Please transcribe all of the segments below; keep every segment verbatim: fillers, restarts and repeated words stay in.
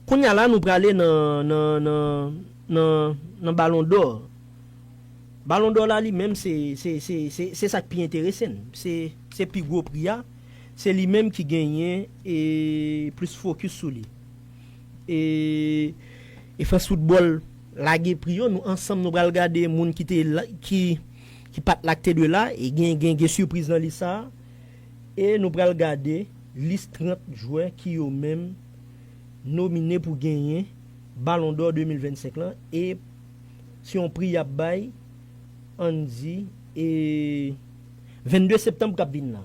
Kounye a la, nou prale nan, nan, nan, nan, nan Balon dò. Balon dò la, li menm, se, se, se, se, se sa k pi enterese n. Se, se pi gwo pri a. Se li menm ki genyen e plis fokis sou li. E, e France Football lage pri yo. Nou ansanm, nou pral gade moun ki te la, ki, ki pa t la, ki te dwe la. E gen, gen, gen sipriz nan lis sa a. E nou pral gade lis trant jwè ki yo menm nomine pou genyen Balon dò de mil vennsenk lan. E se yon pri y ap bay, ann di, e vennde septanm k ap vin la.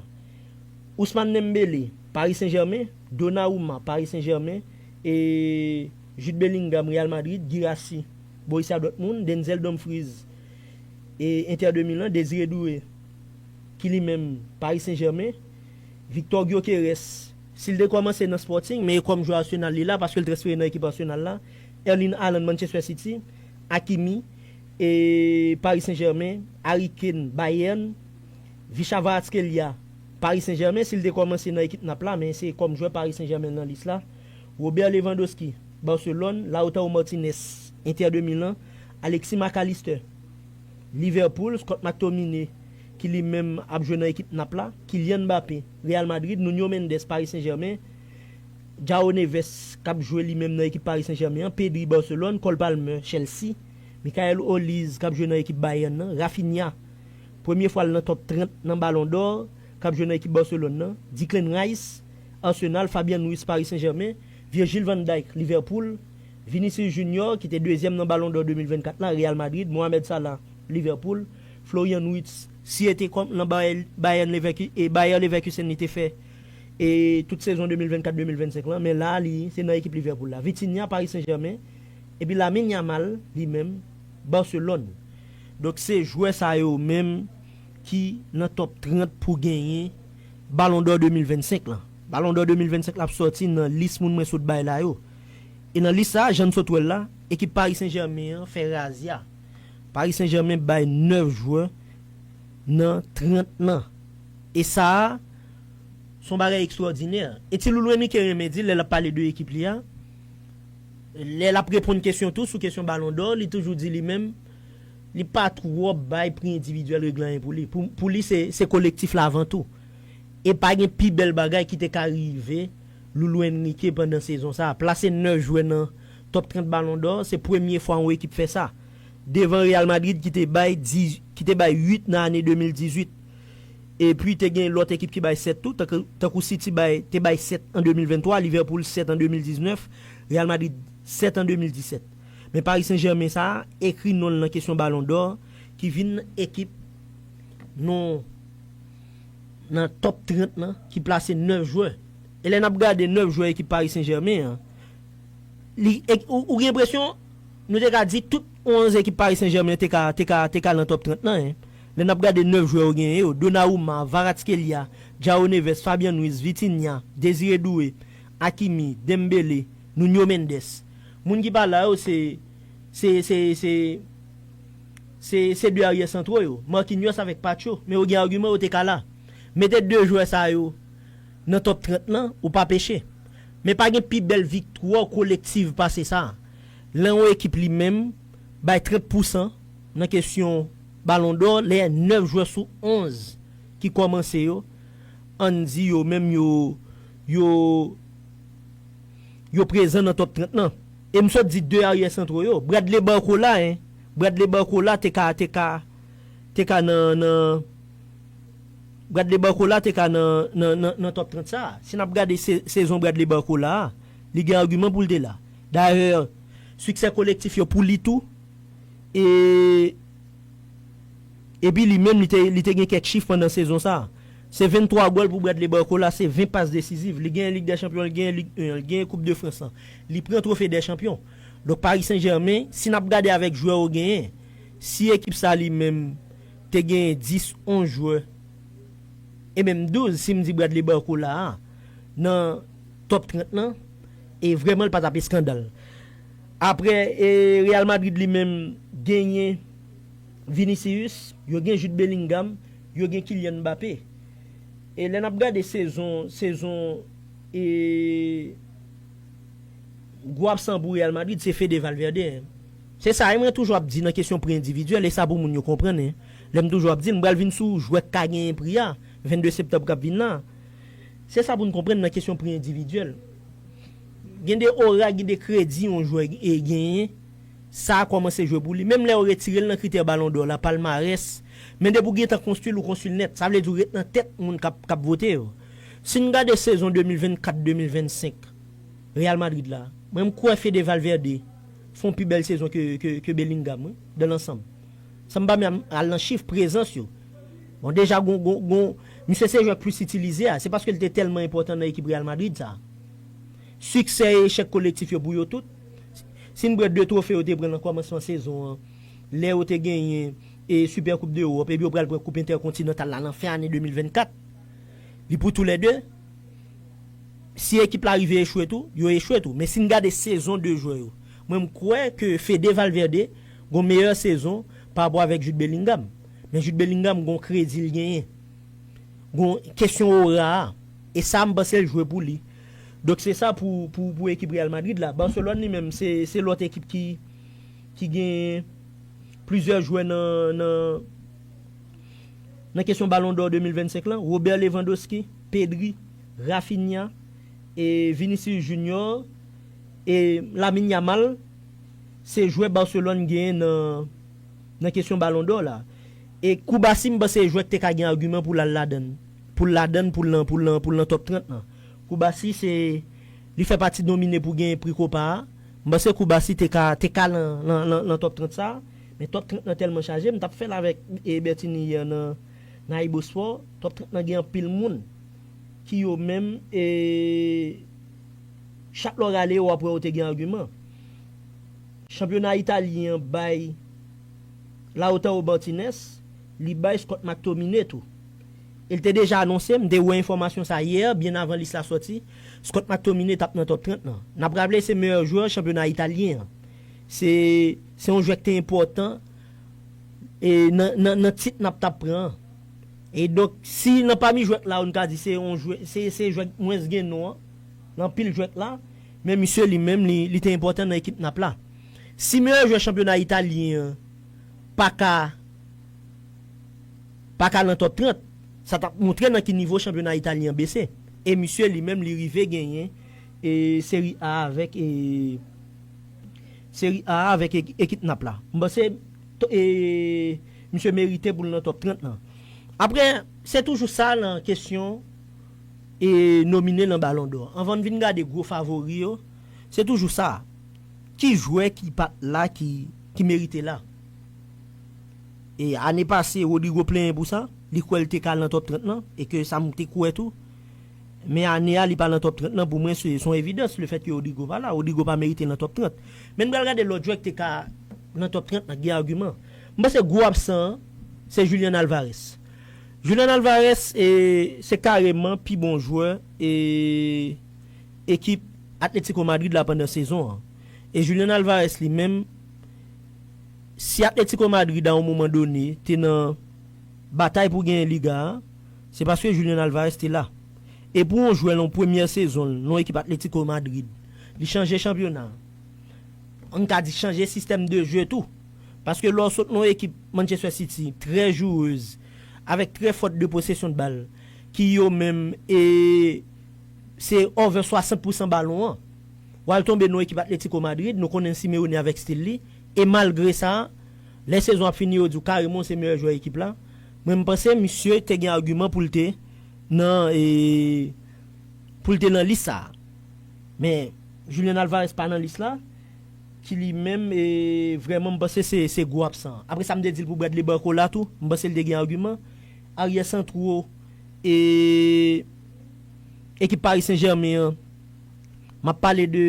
Ousmane Dembélé, Paris Saint-Germain, Donnarumma, Paris Saint-Germain, e Jude Bellingham, Real Madrid, Guirassy, Borussia Dortmund, Denzel Dumfries, e Inter de Milan, Désiré Doué, ki li menm Paris Saint-Germain, Victor Gyökeres, si l te kòmanse nan Sporting, men e kòm jwè Arsenal li la, paske l transfere nan ekip Arsenal la, Erling Haaland, Manchester City, Hakimi, e Paris Saint-Germain, Harry Kane, Bayern, Vicha Kvaratskhelia, Paris Saint-Germain, si l te kòmanse nan ekip Nap la, men se kòm jwè Paris Saint-Germain nan lis la, Robert Lewandowski, Barcelone, Lautaro Martinez, Inter de Milan, Alexis Mac Allister, Liverpool, Scott McTominay, ki li menm ap jwe nan ekip Nap la, Kylian Mbappé, Real Madrid, Nuno Mendes, Paris Saint-Germain, João Neves, k ap jwe li menm nan ekip Paris Saint-Germain an, Pedri, Barcelone, Cole Palmer, Chelsea, Michael Olise, k ap jwe nan ekip Bayern nan, Raphinha, premye fwa l nan top trant nan Balon dò, k ap jwe nan ekip Barcelone nan, Declan Rice, Arsenal, Fabian Ruiz, Paris Saint-Germain, Virgil van Dijk, Liverpool, Vinicius Junior, ki te dezyèm nan Balon dò de mil vennkat la, Real Madrid, Mohamed Salah, Liverpool, Florian Wirtz, si e te kòm nan Bayer, Bayern Leverku-, e Bayer Leverkusen li te fè e tout sezon de mil vennkat de mil vennsenk lan, men la li se nan ekip Liverpool la. Vitinha, Paris Saint-Germain, epi Lamine Yamal, li menm, Barcelone. Donk se jwè sa yo menm ki nan top trant pou genyen Balon dò de mil vennsenk lan. Balon dò de mil vennsenk la ap sòti nan lis moun mwen sot bay la yo. E nan lis sa a, jan n sot wè l la, ekip Paris Saint-Germain an fè razya. Paris Saint-Germain bay nèf jwè nan trant lan. E sa a, se yon bagay ekstwòdinè. E ti Loulou Enrique renmen di, lè l ap pale de ekip li a, lè l ap reponn kesyon tou sou kesyon Balon dò, li toujou di li menm, li pa twò bay pri endividyèl regle anyen pou li. Pou, pou li, se, se kolektif la avan tou. E pa gen pi bèl bagay ki te ka rive Loulou Enrique pandan sezon sa a. Plase nèf jwè nan top trant Balon dò, se premye fwa yon ekip fè sa. Devan Real Madrid ki te bay diz, ki te bay uit nan ane de mil dizuit. Epi te gen lòt ekip ki bay sèt tou, tankou, tankou City bay, te bay sèt an de mil venntwa, Liverpool sèt an de mil diznèf, Real Madrid sèt an de mil disèt. Men Paris Saint-Germain sa a, ekri non l nan kesyon Balon dò, ki vin ekip non nan top trant lan, ki plase nèf jwè. E lè n ap gade nèf jwè ekip Paris Saint-Germain an, li, e, ou, ou gen enpresyon, nou te ka di tout onz ekip Paris Saint-Germain te ka, te ka, te ka nan top trant lan, en. Lè n ap gade nèf jwè yo genyen yo, Donnarumma, Kvaratskhelia, João Neves, Fabian Ruiz, Vitinha, Désiré Doué, Hakimi, Dembélé, Nuno Mendes. Moun ki pa la yo, se, se, se, se, se, se de aryè santwo yo, Marquinhos avèk Pacho. Men yo gen agiman, yo te ka la. Mete de jwè sa yo nan top trant lan, ou pa peche. Men pa gen pi bèl viktwa kolektiv pase sa. Lè yon ekip li menm bay trant pousan nan kesyon Balon dò, lè nèf jwè sou onz ki kòmanse yo, ann di yo menm yo, yo, yo prezan nan top trant lan. E m sot di de aryè santwo yo. Bradley Barcola, en. Bradley Barcola te ka, te ka, te ka nan, nan, Bradley Barcola te ka nan, nan, nan, nan top trant sa a. Si n ap gade se-, sezon Bradley Barcola a, li gen agiman pou l te la. Dayè, siksè kolektif yo pou li tou. E, epi li menm, li te, li te gen kèk chif pandan sezon sa a. Se venntwa gòl pou Bradley Barcola, se ven pas desiziv. Li genyen Lig dè Chanpyon, li genyen Lig en, li genyen Koup de Frans lan. Li pran Twofe dè Chanpyon. Donk, Paris Saint-Germain, si n ap gade avèk jwè yo genyen, si ekip sa li menm te genyen dis, onz jwè, e menm douz, si m di Bradley Barcola a, nan top trant lan, e vrèman, l pa t ap eskandal. Apre, e Real Madrid li menm genyen Vinicius, yo gen Jude Bellingham, yo gen Kylian Mbappé. E lè n ap gade sezon, sezon, e Gwo absan pou Real Madrid, se Fede Valverde. Se sa, e mwen toujou ap di nan kesyon pri endividyèl, e sa pou moun yo konprann, lè m toujou ap di l, m pral vin sou jwè k ka genyen pri a, vennde septanm k ap vin la. Se sa pou n konprann nan kesyon pri endividyèl. Gen de ora, gen de kredi yon jwè e genyen, sa a kòmanse jwe pou li. Menm lè yo retire l nan kritè Balon dò la, palmarès, men depi w gentan konstwi l, ou konstwi l nèt. Sa vle di w ret nan tèt moun k ap, k ap vote yo. Si n gade sezon de mil vennkat de mil vennsenk, Real Madrid la, mwen m kwè Fede Valverde fè yon pi bèl sezon ke, ke, ke Bellingham, wi, dan lansanm. San m pa menm al nan chif prezans yo. Bon, deja, gon, gon, gon, misye se jwè k plis itilize a. Se paske l te tèlman enpòtan nan ekip Real Madrid sa. Siksè e echèk kolektif yo pou yo tout. Si n pran de twofe yo te pran nan kòmansman sezon an, lè yo te genyen e Super Coupe d'Europe, epi yo pral pran Koup Entèkontinantal la nan fen ane de mil vennkat. Li pou toulède. Si ekip la rive echwe tou, yo echwe tou. Men si n gade sezon de jwè yo, mwen m kwè ke Fede Valverde gon meyè sezon pa rapò avèk Jude Bellingham. Men Jude Bellingham gon kredi l genyen. Gon kesyon ora a. E sa m panse l jwe pou li. Donk se sa pou, pou, pou ekip Real Madrid la. Barcelone li menm, se, se lòt ekip ki, ki gen plizyè jwè nan, nan, nan kesyon Balon dò de mil vennsenk lan. Robert Lewandowski, Pedri, Raphinha, e Vinicius Junior, e Lamine Yamal, se jwè Barcelone genyen nan, nan kesyon Balon dò la. E Koubasi, m panse se jwè k te ka gen agiman pou l al ladann. Pou l ladann, pou l nan, pou l nan, pou l nan top trant lan. Koubasi, se, li fè pati nomine pou gen pri Kopa a. M panse Koubasi te ka, te ka nan, nan, nan, nan top trant sa a. Men top trant lan tèlman chaje, m t ap fè l avèk, e, Bertini yè nan, nan Aibo Sport. Top trant lan gen anpil moun ki yo menm, e, chak lè w rale yo, w ap wè yo te gen agiman. Chanpyona italyen an bay Lautaro Martinez, li bay Scott McTominay tou. E l te deja anonse, m te wè enfòmasyon sa yè, byen avan lis la sòti, Scott McTominay t ap nan top trant lan. N ap raple, se meyè jwè chanpyona italyen an. Se, se yon jwè ki te enpòtan, e nan, nan, nan tit n ap t ap pran an. E donk, si nan pami jwèt la, ou n ka di se yon jwè, se, se jwèt mwens gen non an, nan pil jwèt la, men misye li menm, li, li te enpòtan nan ekip Nap la. Si meyè jwè chanpyona italyen an pa ka, pa ka nan top trant, sa t ap montre nan ki nivo chanpyona italyen an bese. E misye li menm, li rive genyen, e, Seri A avèk, e, Seri A avèk ek-, ekip Nap la. M panse, to-, e, misye merite pou l nan top trant lan. Apre, se toujou sa nan kesyon, e, nomine nan Balon dò. Anvan n vin gade gwo favori yo, se toujou sa. Ki jwè ki pa t la ki, ki merite la? E ane pase, Rodrygo plenyen pou sa. Li kwè l te ka al nan top trant lan, e ke sa m te kwè tou. Men ane a, li pa nan top trant lan, pou mwen, se, se yon evidans, lefèt ke Rodrygo pa la. Rodrygo pa merite nan top trant. Men n pral gade lòt jwè ki te ka nan top trant lan, gen agiman. M panse gwo absan an, se Julian Alvarez. Julian Alvarez, e, se kareman pi bon jwè, e, ekip Atletico Madrid la pandan sezon an. E Julian Alvarez li menm, si Atletico Madrid a yon moman done te nan batay pou genyen Liga a, se paske Julian Alvarez te la. E pou yon jwè nan yon premyè sezon l nan yon ekip Atletico Madrid, li chanje chanpyona. Ann ka di chanje sistèm de jeu tou. Paske lè w sot nan yon ekip Manchester City, trè jouwez, avèk trè fòt de posesyon de bal, ki yo menm, e, se over swasant pousan balon an. W al tonbe nan ekip Atletico Madrid, nou konnen Simeone avèk stil li, e malgre sa, lè sezon ap fini, yo di w kareman w se meyè jwè ekip la. Mwen, m panse misye te gen agiman pou l te nan, e, pou l te nan lis sa a. Men, Julian Alvarez pa nan lis la, ki li menm, e, vrèman, m panse se, se gwo absan an. Apre sa, m te di l pou Bradley Barcola tou, m panse l te gen agiman. Aryè santwo, e, ekip Paris Saint-Germain an, m ap pale de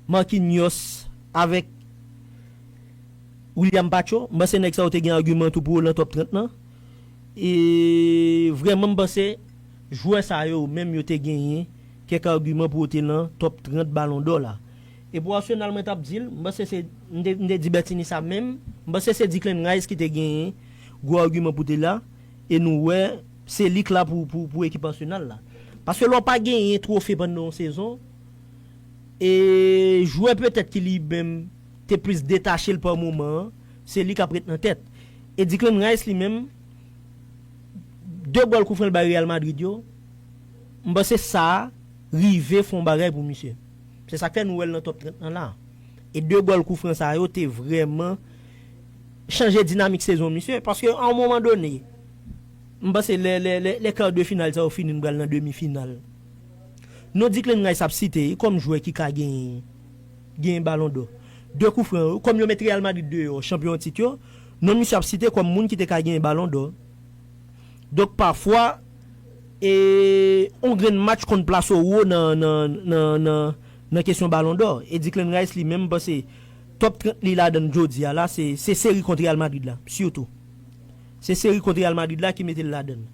Marquinhos avèk William Pacho. M panse nèg sa yo te gen agiman tou pou yo nan top trant lan. E vrèman, m panse jwè sa yo menm, yo te genyen kèk agiman pou yo te nan top trant Balon dò la. E pou Arsenal, mwen t ap di l, m panse se, m te, m te di Bertini sa menm, m panse se Declan Rice ki te genyen gwo agiman pou te la, e nou wè se li k la pou, pou, pou ekip Arsenal la. Paske lè w pa genyen twofe pandan yon sezon, e Jwè petèt ki li menm te plis detache l pa moman an, se li k ap ret nan tèt. E Declan Rice li menm, de gòl koufran l bay Real Madrid yo, m panse sa rive fè yon bagay pou misye. Se sa k fè nou wè l nan top trant lan la. E de gòl koufran sa yo te vrèman chanje dinamik sezon misye. Paske a yon moman done, m panse lè, lè, lè, lè kar de final sa yo fini, n pral nan demi final. Non Declan Rice ap site kòm jwè ki ka genyen, genyen Balon dò. De koufran yo, kòm yo met Real Madrid deyò, chanpyon an tit yo, non misye ap site kòm moun ki te ka genyen Balon dò. Donk pafwa, e, yon grenn match konn plase w wo nan, nan, nan, nan, nan kesyon Balon dò. E Declan Rice li menm, m panse top trant li ladan l jodi a la, se, se seri kont Real Madrid la, sitou. Se seri kont Real Madrid la ki mete l ladan l.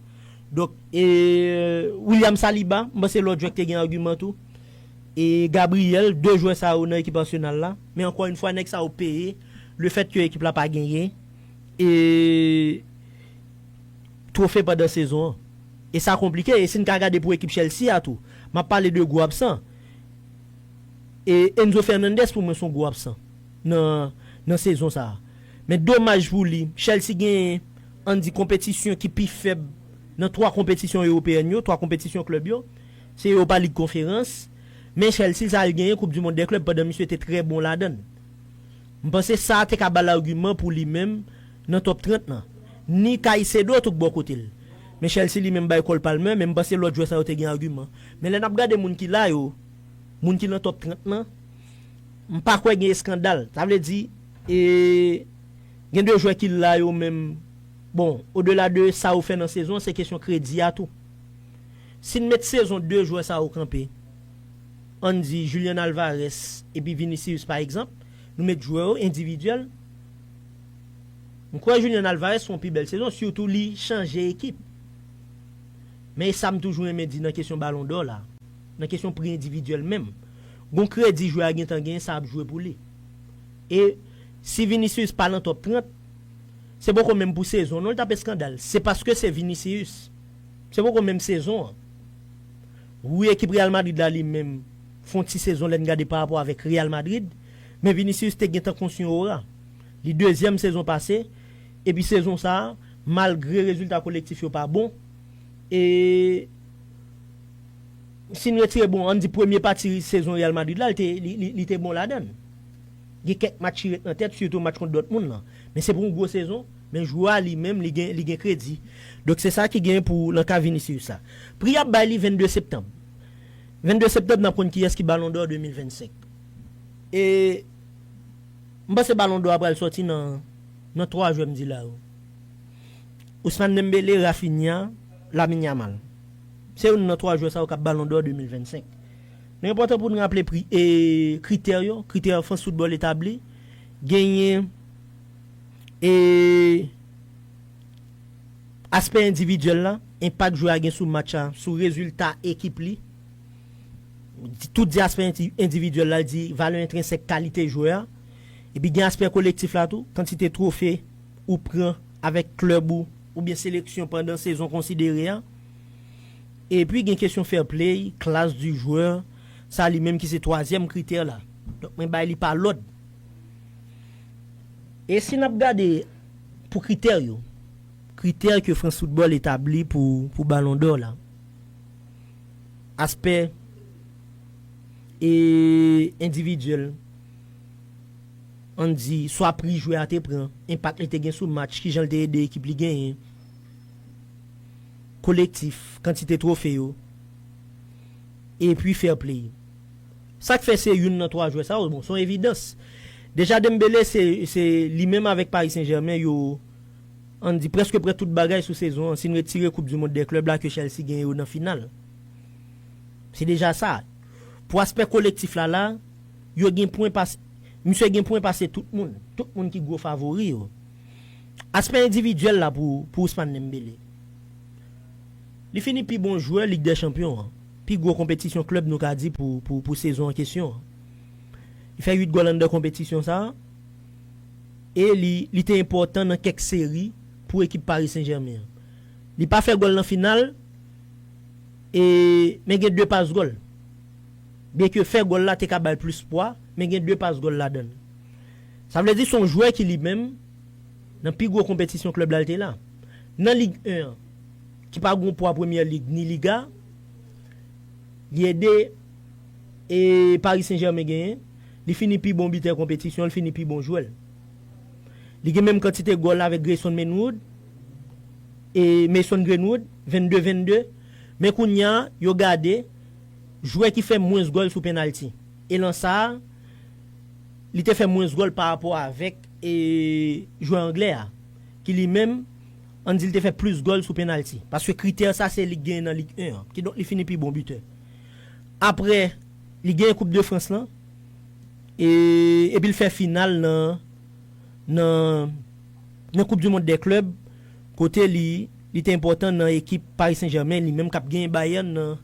Donk, e, William Saliba, m panse lòt jwè ki te gen agiman tou. E Gabriel, de jwè sa yo nan ekip Arsenal la. Men ankò yon fwa, nèg sa yo peye lefèt ke ekip la pa genyen, e, twofe pandan sezon an. E sa konplike. E si n ka gade pou ekip Chelsea a tou, m ap pale de gwo absan. E Enzo Fernandez pou mwen se yon gwo absan nan, nan sezon sa a. Men domaj pou li, Chelsea genyen, ann di, konpetisyon ki pi fèb nan twa konpetisyon ewopeyèn yo, twa konpetisyon klèb yo. Se Europa League Konferans. Men Chelsea sa al genyen Koup di Mond dè Klèb pandan misye te trè bon ladan l. M panse sa te ka ba l agiman pou li menm nan top trant lan. Ni Caicedo tou k bò kote l. Men Chelsea li menm bay Cole Palmer, men m panse lòt jwè sa yo te gen agiman. Men lè n ap gade moun ki la yo, moun ki nan top trant lan, m pa kwè gen eskandal. Sa vle di, e, gen de jwè ki la yo menm. Bon, odela de sa yo fè nan sezon, se kesyon kredi a tou. Si n met sezon de jwè sa yo kanpe, ann di Julian Alvarez epi Vinicius pa egzanp, nou met jwè yo endividyèl, m kwè Julian Alvarez fè yon pi bèl sezon, sitou li chanje ekip. Men e sa m toujou renmen di nan kesyon Balon dò la, nan kesyon pri endividyèl menm. Gon kredi jwè a gentan genyen, sa ap jwe pou li. E si Vinicius pa nan top trant, se poko menm pou sezon non, li t ap eskandal. Se paske se Vinicius. Se poko menm sezon an. Wi, ekip Real Madrid la li menm fè yon ti sezon lè n gade pa rapò avèk Real Madrid, men Vinicius te gentan konstwi yon ora. Li dezyèm sezon pase, epi sezon sa a, malgre rezilta kolektif yo pa bon, e si n retire, bon, ann di premye pati sezon Real Madrid la, li te, li, li, li te bon ladan l. Gen kèk match ki ret nan tèt, sitou match kont Dortmund lan. Men se pou yon gwo sezon, men jwè a li menm, li gen, li gen kredi. Donk se sa ki gen pou nan ka Vinicius la. Pri y ap bay li vennde septanm. Vennde septanm, n ap konn kiyès ki Balon dò de mil vennsenk. E m panse Balon dò a pral sòti nan, nan twa jwè m di la yo. Ousmane Dembélé, Raphinha, Lamine Yamal. Se youn nan twa jwè sa yo k ap Balon dò de mil vennsenk. Li enpòtan pou n raple pri, e, kritè yo, kritè France Football etabli. Genyen, e, aspè endividyèl la, enpak jwè a gen sou match la, sou rezilta ekip li. Tout di aspè enti-, endividyèl la, di valè entrensèk kalite jwè a. Epi gen aspè kolektif la tou, kantite twofe ou pran avèk klèb ou, oubyen seleksyon pandan sezon konsidere a. Epi gen kesyon fair play, classe du joueur, sa li menm ki se twazyèm kritè la. Donk mwen bay li pa lòd. E si n ap gade pou kritè yo, kritè ke France Football etabli pou, pou Balon dò la, aspè, e, endividyèl, ann di, swa pri jwè a te pran, enpak li te gen sou match, kijan l te ede ekip li genyen, kolektif, kantite twofe yo, epi fair play. Sa k fè se youn nan twa jwè sa yo, bon, se yon evidans. Deja Dembélé, se, se li menm avèk Paris Saint-Germain, yo, ann di, prèske prè tout bagay sou sezon an, si n retire Koup di Mond dè Klèb la ke Chelsea genyen yo nan final. Se deja sa. Pou aspè kolektif la, la, yo gen pwen pas-, misye gen pwen pase tout moun. Tout moun ki gwo favori yo. Aspè endividyèl la pou, pou Ousmane Dembélé. Li fini pi bon jwè Lig dè Chanpyon an. Pi gwo konpetisyon klèb nou ka di pou, pou, pou sezon an kesyon an. Li fè uit gòl anndan konpetisyon sa a. E li, li te enpòtan nan kèk seri pou ekip Paris Saint-Germain an. Li pa fè gòl nan final, e, men gen de pas gòl. Byenke fè gòl la te ka ba l plis pwa, men gen de pas gòl ladan l. Sa vle di se yon jwè ki li menm, nan pi gwo konpetisyon klèb la l te la. Nan Lig en an, ki pa gen pwa Premyè Lig ni Liga, li ede e Paris Saint-Germain genyen, li fini pi bon bitè konpetisyon, li fini pi bon jwè l. Li gen menm kantite gòl avèk Grayson Menwood e Mason Greenwood, vennde vennde. Men kounye a, yo gade jwè ki fè mwens gòl sou penalti. E lan sa a, li te fè mwens gòl pa rapò avèk e jwè anglè a, ki li menm, ann di l te fè plis gòl sou penalti. Paske kritè sa se li k genyen nan Lig en an. Kidonk li fini pi bon bitè. Apre, li genyen Koup de Frans lan, e, epi l fè final nan, nan, nan Koup di Mond dè Klèb, kote li, li te enpòtan nan ekip Paris Saint-Germain, li menm k ap genyen Bayern nan,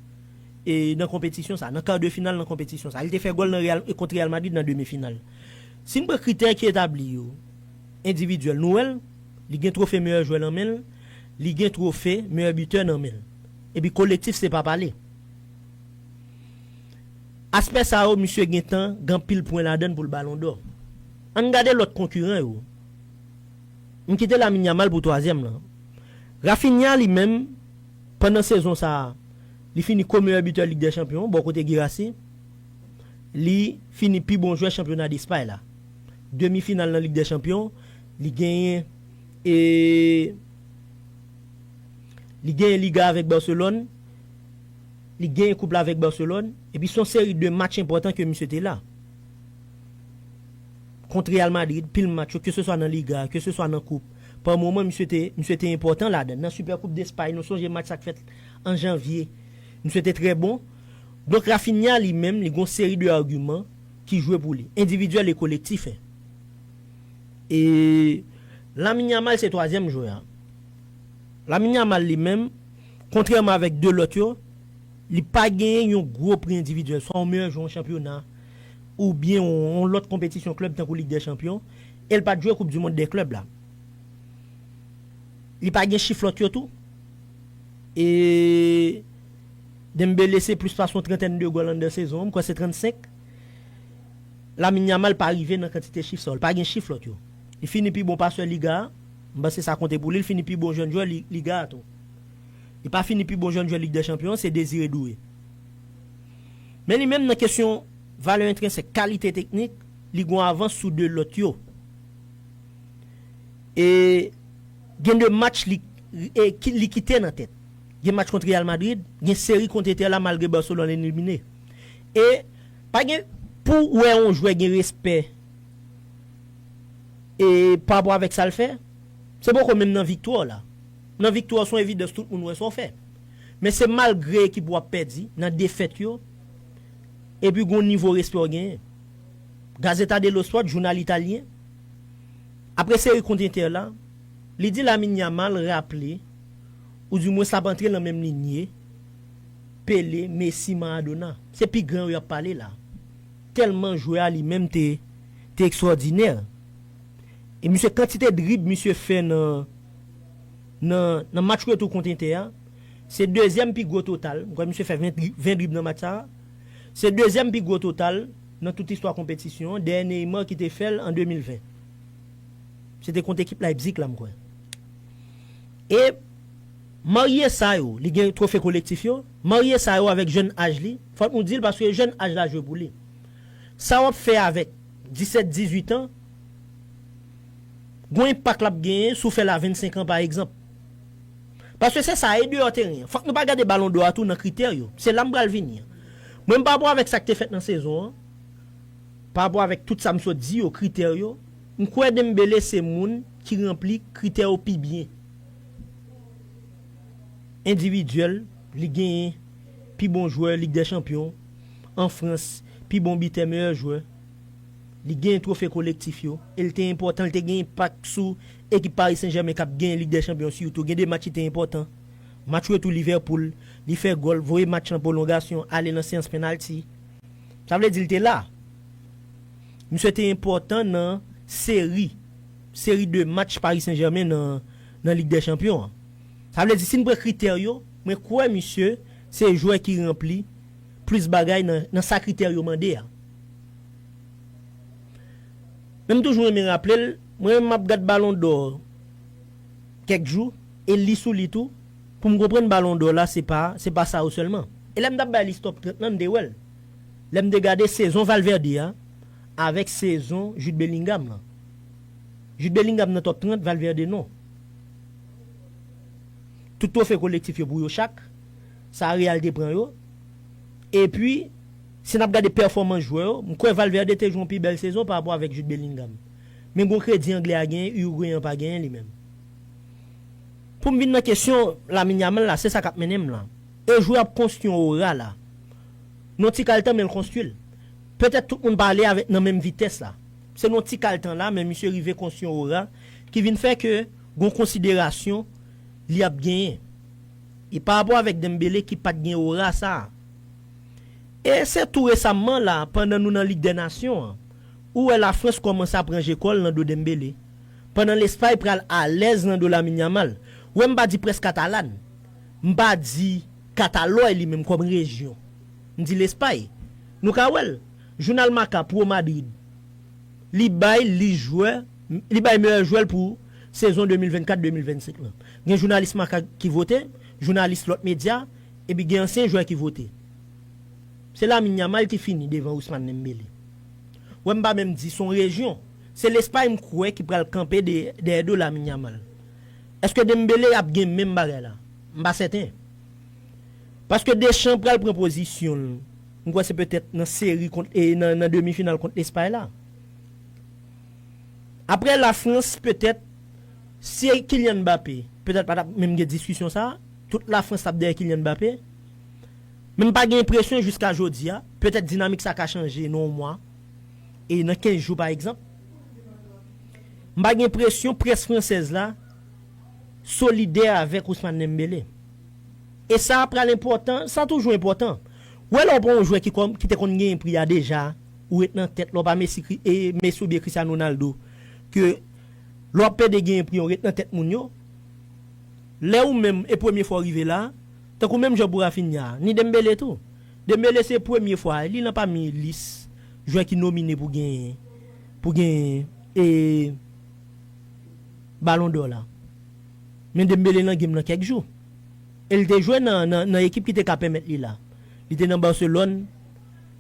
e, nan konpetisyon sa, nan kar de final nan konpetisyon sa. Li te fè gòl nan Real, e, kont Real Madrid nan demi final. Si n pran kritè ki etabli yo, endividyèl, nou wè l, li gen twofe meyè jwè nan men l, li gen twofe meyè bitè nan men l. Epi kolektif se pa pale. Aspè sa yo, misye gentan gen anpil pwen ladan l pou l Balon dò. Ann gade lòt konkiran yo. M kite Lamine Yamal pou twazyèm lan. Raphinha li menm, pandan sezon sa a, li fini ko meyè bitè Lig dè Chanpyon, bò kote Guirassy. Li fini pi bon jwè chanpyona Despay la. Demi final nan Lig dè Chanpyon, li genyen, e, li genyen Liga avèk Barcelone, li genyen koup la avèk Barcelone, epi se yon seri de match enpòtan ke misye te la. Kont Real Madrid, pil match yo, keseswa nan Liga, keseswa nan koup. Pa moman, misye te, misye te enpòtan ladan. Nan Super Koup Despay, nou sonje match sa k fèt an janvye. Misye te trè bon. Donk, Raphinha li menm, li gon seri de agiman ki jwe pou li. Endividyèl e kolektif, en. E Lamine Yamal se twazyèm jwè a. Lamine Yamal li menm, kontrèman avèk de lòt yo, li pa genyen yon gwo pri endividyèl, swa yon meyè jwè yon chanpyona, oubyen yon, yon lòt konpetisyon klèb tankou Lig dè Chanpyon, e l pa t jwe Koup di Mond dè Klèb la. Li pa gen chif lòt yo tou. E Dembélé se plis pase yon trantèn de gòl anndan sezon an, m kwè se trannsenk. Lamine Yamal pa rive nan kantite chif sa yo. Li pa gen chif lòt yo. Li fini pi bon pasè Liga a. M panse sa konte pou li. Li fini pi bon jèn jwè Li-, Liga a tou. Li pa fini pi bon jèn jwè Lig dè Chanpyon, se Désiré Doué. Men li menm nan kesyon valè entrensèk, kalite teknik, li gon avans sou de lòt yo. E gen de match li, e, ki, li kite nan tèt. Gen match kont Real Madrid, gen seri kont Inter la malgre Barcelone elimine. E pa gen, pou w wè yon jwè gen respè e pa rapò avèk sa l fè, se poko menm nan viktwa w la. Nan viktwa w, se yon evidans tout moun wè sa w fè. Men se malgre ekip w ap pèdi, nan defèt yo, epi gon nivo respè w genyen. Gazzetta dello Sport, jounal italyen, apre seri kont Inter la, li di Lamine Yamal raple, oudimwens l ap antre nan menm linye Pele, Messi, Maradona. Se pi gran yo y ap pale la. Tèlman jwè a li menm te, te ekstwòdinè. E misye, kantite drib misye fè nan, nan, nan match retou kont Inter a, se dezyèm pi gwo total. M kwè misye fè ven dri-, ven drib nan match sa a. Se dezyèm pi gwo total nan tout istwa konpetisyon an, dèyè Neymar ki te fè l an de mil ven. Se te kont ekip Leipzig la, m kwè. E marye sa yo, li gen twofe kolektif yo, marye sa yo avèk jèn aj li, fòk nou di l paske jèn aj la jwe pou li. Sa w ap fè avèk disèt, dizuit an, gon enpak l ap genyen si w fè l a vennsenk an, pa egzanp. Paske se sa, e deyò teren an. Fòk nou pa gade Balon dò a tou nan kritè yo. Se la m pral vini an. Mwen, m pa bon avèk sa k te fèt nan sezon an. Pa rapò avèk tout sa m sot di yo, kritè yo, m kwè Dembélé se moun ki ranpli kritè yo pi byen. Endividyèl, li genyen pi bon jwè Lig dè Chanpyon an Frans, pi bon bitè, meyè jwè. Li genyen twofe kolektif yo, e l te enpòtan, li te gen enpak sou ekip Paris Saint-Germain k ap genyen Lig dè Chanpyon sitou. Gen de match ki te enpòtan. Match retou Liverpool, li fè gòl, voye match lan pwolongasyon, ale nan seyans penalti. Sa vle di l te la. Misye te enpòtan nan seri, seri de match Paris Saint-Germain nan, nan Lig dè Chanpyon an. Sa vle di, si n pran kritè yo, mwen kwè misye se jwè ki ranpli plis bagay nan, nan sa kritè yo mande a. Men m toujou renmen raple l, mwen menm m ap gad Balon dò kèk jou, e li sou li tou, pou m konprann Balon dò la, se pa, se pa sa yo sèlman. E lè m t ap bay lis top trant lan, m te wè l. Lè m te gade sezon Valverde a, avèk sezon Jude Bellingham lan. Jude Bellingham nan top trant, Valverde non. Tout twofe kolektif yo pou yo chak. Sa Real te pran yo. Epi, si n ap gade pèfòmans jwè yo, m kwè Valverde te jwe yon pi bèl sezon pa rapò avèk Jude Bellingham. Men gon kredi anglè a genyen, Uruguayen an pa genyen li menm. Pou m vin nan kesyon Lamine Yamal la, se sa k ap mennen m la. E jwè ap konstwi yon ora la. Nan ti kal tan, men l konstwi l. Petèt tout moun pa ale avèk nan menm vitès la. Se nan ti kal tan la, men misye rive konstwi yon ora ki vin fè ke gon konsiderasyon li ap genyen. E pa rapò avèk Dembélé ki pa t gen ora sa a. E se tou resamman la, pandan nou nan Lig dè Nasyon an, ou wè Lafrans kòmanse ap ranje kò l nan do Dembélé. Pandan Lespay pral alèz nan do Lamine Yamal. Wè m pa di près Katalan. M pa di Katalòy li menm kòm rejyon. M di Lespay. Nou ka wè l. Jounal Marca pou Madrid. Li bay li jwè, li bay meyè jwè l pou sezon de mil vennkat de mil vennsenk lan. Gen jounalis Marca ki vote, jounalis lòt medya, epi gen ansyen jwè ki vote. Se Lamine Yamal ki fini devan Ousmane Dembélé. Wè m pa menm di se yon rejyon. Se Lespay m kwè ki pral kanpe de, dèyè do Lamine Yamal. Èske Dembélé ap gen menm bagay la? M pa sèten. Paske Deschamps pral pran pozisyon l. M kwè se petèt nan seri kont, e nan, nan demi final kont Lespay la. Apre Lafrans, petèt, si Kylian Mbappé, petèt pa t ap menm gen diskisyon sa a, tout Lafrans t ap dèyè Kylian Mbappé. Men m pa gen enpresyon jiska jodi a, petèt dinamik sa ka chanje nan yon mwa, e nan kenz jou pa egzanp. M pa gen enpresyon près fransèz la solidè avèk Ousmane Dembélé. E sa pral enpòtan, sa toujou enpòtan. Ou wè lè w pran yon jwè ki, kòm, ki te konn genyen pri a deja, ou ret nan tèt, lè w pa Messi, Kri- e Messi oubyen Cristiano Ronaldo, ke lè w ap pede genyen pri, w ret nan tèt moun yo. Lè ou menm, e premye fwa w rive la, tankou menm jan pou Raphinha, ni Dembélé tou. Dembélé se premye fwa, li nan pami lis jwè ki nomine pou genyen, pou genyen, e, Balon dò la. Men Dembélé nan game nan kèk jou. E l te jwe nan, nan, nan ekip ki te ka pèmèt li la. Li te nan Barcelone,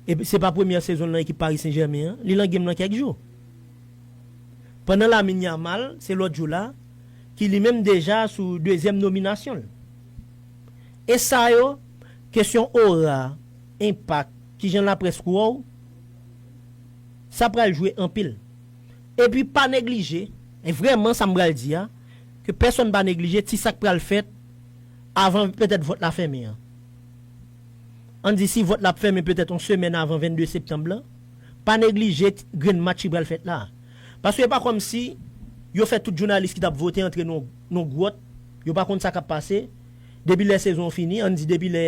e se pa premyè sezon l nan ekip Paris Saint-Germain an, li nan game nan kèk jou. Pandan Lamine Yamal, se lòt jou la, ki li menm deja sou dezyèm nominasyon l. E sa yo, kesyon ora, enpak, kijan laprès wè w, sa pral jwe anpil. Epi pa neglije, e vrèman sa m pral di a, ke pèsonn pa neglije ti sa k pral fèt avan petèt vòt la fèmen an. Ann di si vòt la ap fèmen petèt yon semèn avan vennde septanm lan, pa neglije ti grenn match ki pral fèt la. Paske e pa kòmsi yo fè tout jounalis ki t ap vote antre nan yon gwòt, yo pa konn sa k ap pase, depi lè sezon an fini, ann di depi lè